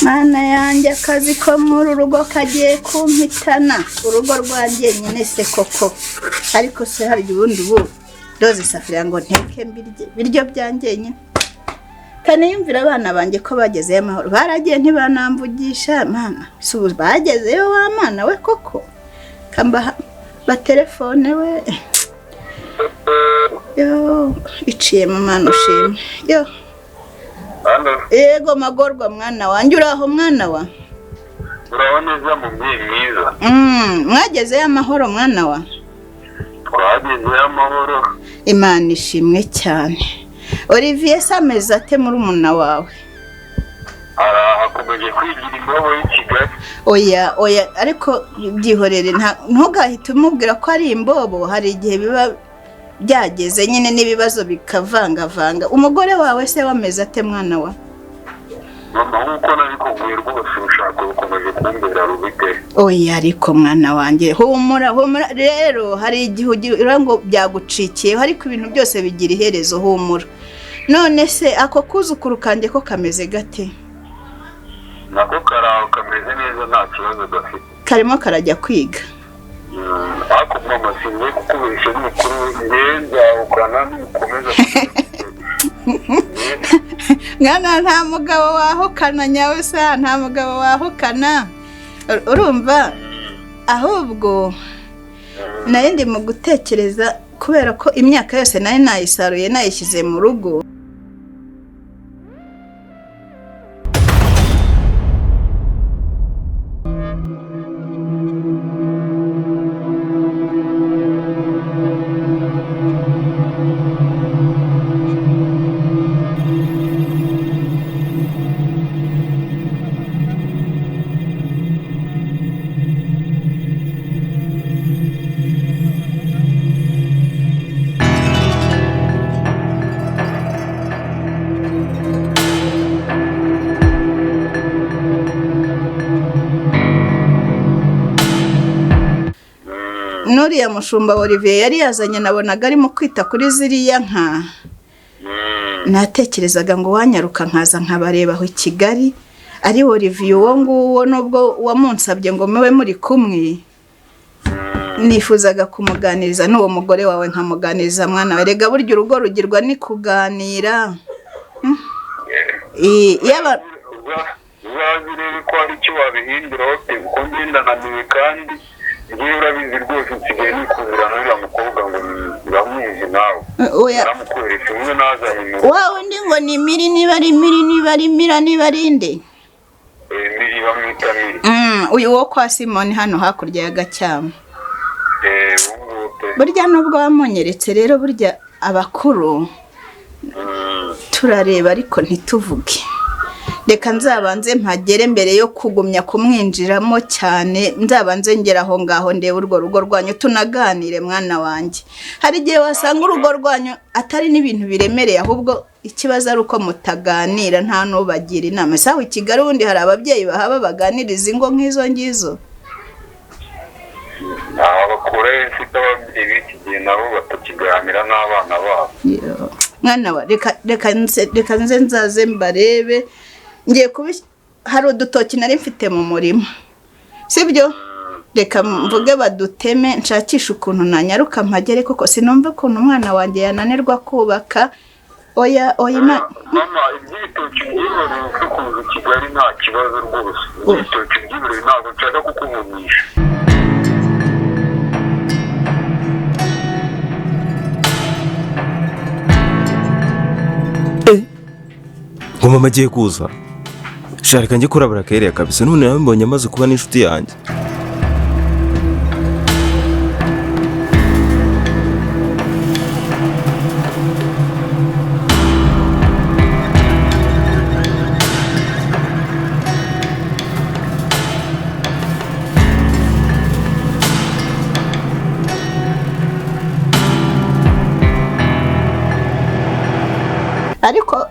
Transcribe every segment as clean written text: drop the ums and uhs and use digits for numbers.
Mana yanjye, akazi ko muri uru rugo kagiye kumpitana. Urugo rwanjye nyine se koko? Ariko se hari ubundi ubu ndoza isafuriya ngo nteke mbirye biryo byanjye nyine? Kaniyumvira abana banjye ko bagezeyo amahoro. Baragiye ntibanamvugisha. Mana, si ubu bagezeyo wa mana we koko? Kambaha batelefone we. Yo, iciye mu mana, ushimwe yo. Hano. Yego magorwa, mwana wanjye, uraho mwana wa? Uraho neza mubyeyi mwiza. Mwagezeyo amahoro mwana wa? Twagezeyo amahoro. Imana ishimwe cyane. Olivier se ameze ate, murumuna wawe? Arahakomeje kwigira imbobo y'i Kigali. Oya oya, ariko byihorere, ntugahite umubwira ko ari imbobo. Hari igihe biba byageze nyine n'ibibazo bikavangavanga. Umugore wawe se wameze ate mwana wa? Mama, nk'uko nabikubwiye rwose, urushako rukomeje kumbera rubi pe. Oya, ariko mwana wanjye, humura humura. Rero hari igihe ugira ngo byagucikiyeho, ariko ibintu byose bigira iherezo. Humura. None se ako kuzukuru kanjye ko kameze gate? Nako karaho kameze neza, nta kibazo gafite. Karimo karajya kwiga? Ariko mama, sinzi kukubeshya, ni ukuri njyewe nzahukana nukomeza. Mwana, nta mugabo wahukana nyawe sa, nta mugabo wahukana. Urumva ahubwo nari ndi mu gutekereza, kubera ko imyaka yose nari nayisaruye nayishyize mu rugo. N'uriya mushumba Olivier yari yazanye, nabonaga arimo kwita kuri ziriya nka. Natekerezaga ngo wanyaruka nkaza nkabareba aho i Kigali, ari Olivier uwo nguwo, nubwo wamunsabye ngo mube muri kumwe, nifuzaga kumuganiriza n'uwo mugore wawe nkamuganiriza mwana we. Rega burya urugo rugirwa ni kuganira. Yaba Uzaze urebe ko hari icyo wabihinduraho pe, kuko ngenda naniwe kandi njyewe urabizi rwose nsigaye nikundira n'uriya mukobwa ngo uramuzi nawe. Oya. Naramukweretse umwe nazanye mu Wa wundi ngo ni Miri, niba ari Miri, niba ari Mira, niba ari nde? Miri, bamwita Miri. Uyu wo kwa Simoni hano hakurya ya Gacyama? Ubu ngubu pe. Burya nubwo wamunyeretse rero, burya abakuru turareba ariko ntituvuge. Reka nzabanze mpagere mbere yo kugumya kumwinjiramo cyane, nzabanze ngera aho ngaho ndebe urwo rugo rwanyu tunaganire mwana wanjye. Hari igihe wasanga urugo rwanyu atari n'ibintu biremereye, ahubwo ikibazo ari uko mutaganira, nta n'ubagira inama. Sawa, i Kigali ubundi hari ababyeyi bahaba baganiriza ingo nk'izo ngizo? Ntaho bakura, mfite ababyeyi b'iki gihe nabo batakiganira n'abana babo. Yo, mwana wa, reka nze nzaze mbarebe. Ngiye kubi hari udutoki nari mfite mu murima, sibyo? Reka mvuge baduteme, nshakishe ukuntu nanyaruka mpagere, koko sinumva ukuntu umwana wanjye yananirwa kubaka. Oya oya, Mama, iby'ibitoki byihoreye, upfe kuza i Kigali nta kibazo rwose. Iby'ibitoki byihoreye, ntabwo nshaka kukuvunisha. Ngo mama agiye kuza? Sha, reka njye kurabura keriya kabisa. None nawe mbonye amaze kuba n'inshuti yanjye.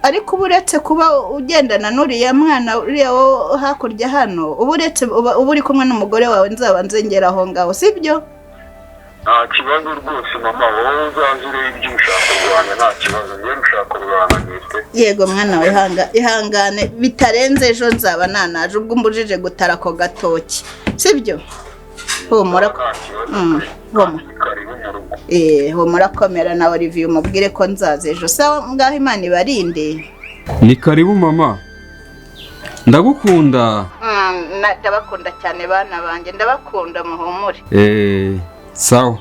Ariko uba uretse kuba ugendana n'uriya mwana, uriya wo hakurya hano, uba uretse uba uri kumwe n'umugore wawe, nzaba nzengera aho ngaho, sibyo? Nta kibazo rwose mama, wowe uzaze urebe ibyo ushaka. wanjye nta kibazo, ngiye gushaka ururananiye pe. Yego mwana we, ihangane bitarenze ejo nzaba nanaje, ubwo umbujije gutara ako gatoki, sibyo? Humura. Nta kibazo pe. Humura. Karibu mu rugo. Humura, komera na Olivier umubwire ko nzaza ejo. Sawa, ngaho Imana ibarinde. Ni karibu mama, ndagukunda. Ndabakunda cyane bana banjye, ndabakunda, muhumure. Sawa.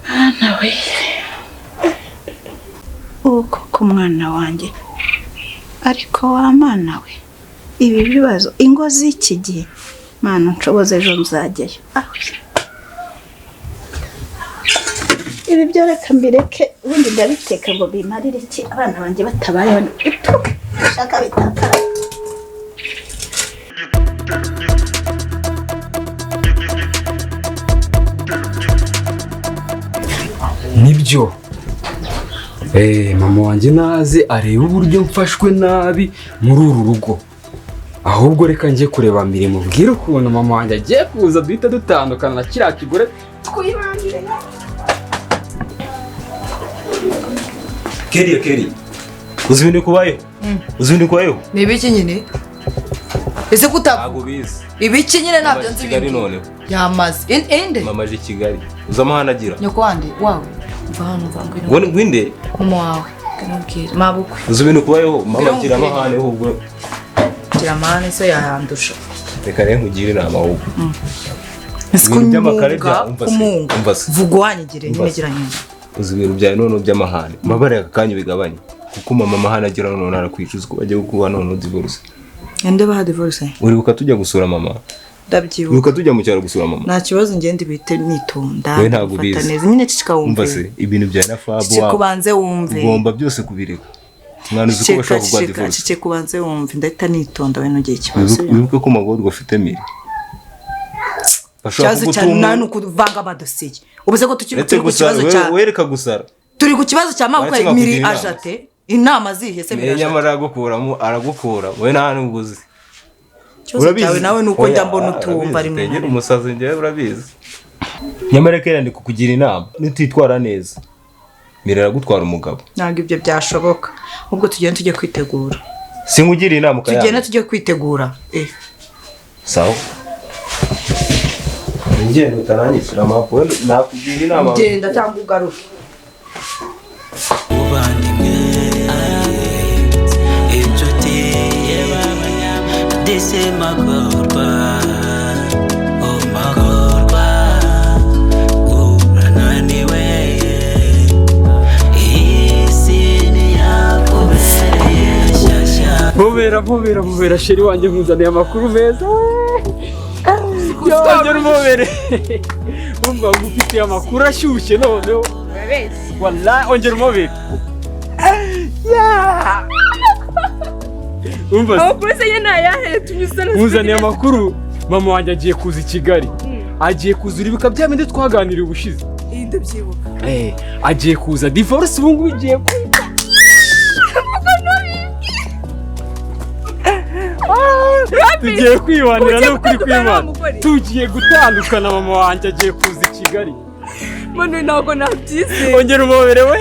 Mwana we, ubu koko mwana wanjye, ariko wa mwana we, ibi bibazo ingo z'iki gihe, mwana nshoboze ejo nzajyayo. Ibi byo reka mbireke, ubundi ndabiteka ngo bimarire iki abana banjye batabayeho, shaka bitakara. Nibyo, mama wanjye naze arebe uburyo mfashwe nabi muri uru rugo. Ahubwo reka njye kureba Mirimo, bwire ukuntu mama wanjye agiye kuza duhita dutandukana na kiriya kigore twibangire. Keriya Keri, uzi ibintu bikubayeho? Uzi ibintu bikubayeho? Ni ibiki nyine? Ese kutavuga? Ntabwo ubizi. Ibiki nyine ntabyo Mama nzi. Kigali noneho. Yamaze. Inde? Mama aje i Kigali. Uzi amahane agira? Nyoko wande wawe. Mva hano, mva ngwino. Ngo ngwinde? Mama wawe. Ngwino ubwire. Mabukwe. Uzi ibintu bikubayeho? Mama Ngwino agira ubwire. amahane ahubwo. Gira amahane so yayandusha. Reka rero nkugire inama ahubwo. Ese Ibintu by'amakare kumunga, umva se, kumunga. umva se. Vuga wanyigire Umva nyine se. gira nyine. Uzi ibintu byawe noneho by'amahane. Mabare aka kanya ubigabanye. Kuko mama amahane agira noneho arakwicuza uko bagiye kukuba noneho divorce. Ende baha divorce? Uribuka tujya gusura mama? Ndabyibuka. Uribuka tujya mu cyaro gusura mama? Nta kibazo, ngende bite nitonda. Wowe ntabwo mfata ubizi. neza nyine, cicika Umva wumve. se, ibintu byawe na Fabu Cicika wabo. ubanze wumve. Ugomba byose kubireka. Mwana uzi ko Cicika, bashobora kuguha cicika, divorce. cicika ubanze wumve, ndahita nitonda we ntugire ikibazo. Wibuke ko magorwa ufite Miri. Bashobora Ikibazo cyane kugutunga. nawe ni ukuvanga amadosiye. Ubu se ko tukiri Uretse turi ku gusara, kibazo cya wereka gusara. turi ku kibazo cya mabukwe Baretse Miri nkakugira inama. ajate. Inama zihe se Miri Miri ajate? nyamara aragukura, aragukura. Wowe nta nubwo uzi. Ikibazo cyawe nawe ni uko njya mbona utumva Urabizi, rimwe na tegera rimwe. umusazi njyewe urabizi. Nyamara kera ndi kukugira inama, nutitwara neza Miri aragutwara umugabo. Ntabwo ibyo byashoboka. Ahubwo tugende tujye kwitegura. Sinkugira inama ukayanga. Tugende tujye kwitegura. Sawa. Ngenda utaranyishyura amapu, nakugira inama. Genda cyangwa ugaruke. Muvandimwe, inshuti disi magorwa, oh magorwa, urananiwe, iyi si ntiyakubereye shyashya. Bubera bubera bubera sheri wanjye, nkuzaniye amakuru meza. Yongera umubere. Umva ngufitiye amakuru ashyushye noneho. Wallahi ongera umubere. Umva se, Amakuru se nyine nayahe tunyuze na nkuzaniye amakuru, mama wanjye agiye kuza i Kigali. Agiye kuza, uribuka bya bindi twaganiriye ubushize? Ndabyibuka. Agiye kuza divorce ubu ngubu igiye kuza. Tugiye kwibanira Ugiye no kuri gutandukana kwibana. n'umugore? Tugiye gutandukana, mama wanjye agiye kuza i Kigali. Manu ntabwo nabyizeye. Ongera umubere we.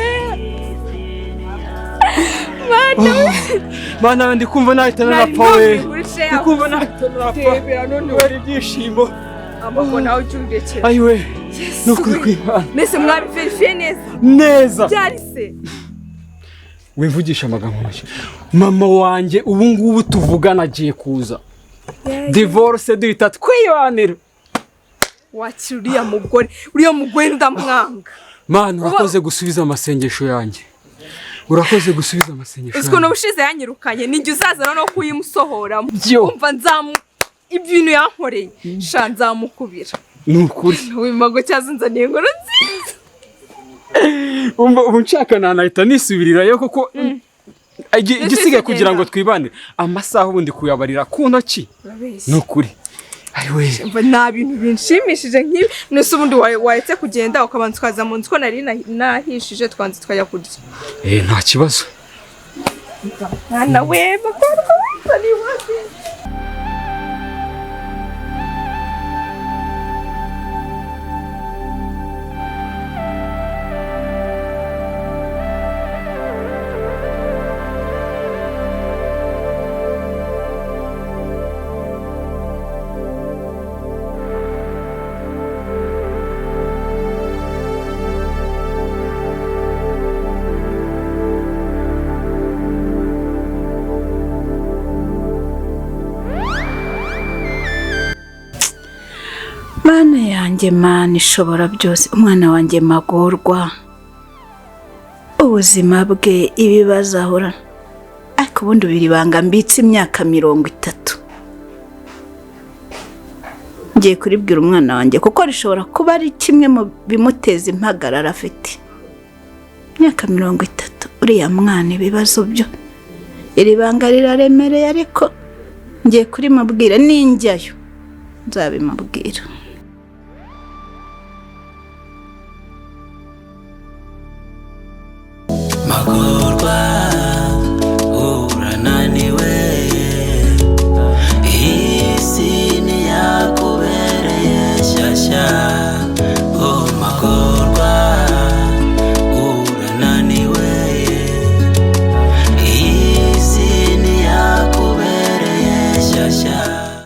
Mana we. Mana we, ndi kumva nahita Nari narapfa we. numvise Ndi kumva nahita narapfa. Ndebera none Kubera ibyishimo. amaboko nawe ujye umbekera. Ayiwe. Ni ukuri kwibana. Mbese mwabiverifiye neza? Neza. Byari se? Wimvugisha amagambo make. Mama wanjye ubu ngubu tuvugana agiye kuza. Divorce duhita twibanira. Wakira uriya mugore, uriya mugore ndamwanga. Mana urakoze gusubiza amasengesho yanjye. Urakoze gusubiza amasengesho Uzi ukuntu yanjye. ubushize yanyirukanye, ninjye uzazana no kuyimusohoramo. Byo. Umva nzamu ibintu yankoreye, sha nzamukubira. Ni ukuri. Wimago cyazinzaniye inkuru nziza. Umva ubu nshaka nanahita nisubirirayo kuko igisigaye kugira ngo twibane amasaha ubundi kuyabarira ku ntoki. Urabeshya. Ni ukuri. Ayiwe. Umva nta bintu binshimishije nk'ibi. Nese ubundi waretse kugenda ukabanza ukaza mu nzu ko nari nahishije twanze tukajya kurya. Nta kibazo. Mwana we Magorwa we ni wapi? Mana yanjye, Mana ishobora byose, umwana wanjye Magorwa, ubuzima bwe, ibibazo ahora, ariko ubundi biri ibanga mbitse imyaka 30, ngiye kuribwira umwana wanjye kuko rishobora kuba ari kimwe mu bimuteza impagarara afite. Imyaka 30, uriya mwana ibibazo byo, iri banga riraremereye, ariko ngiye kurimubwira ninjyayo nzabimubwira.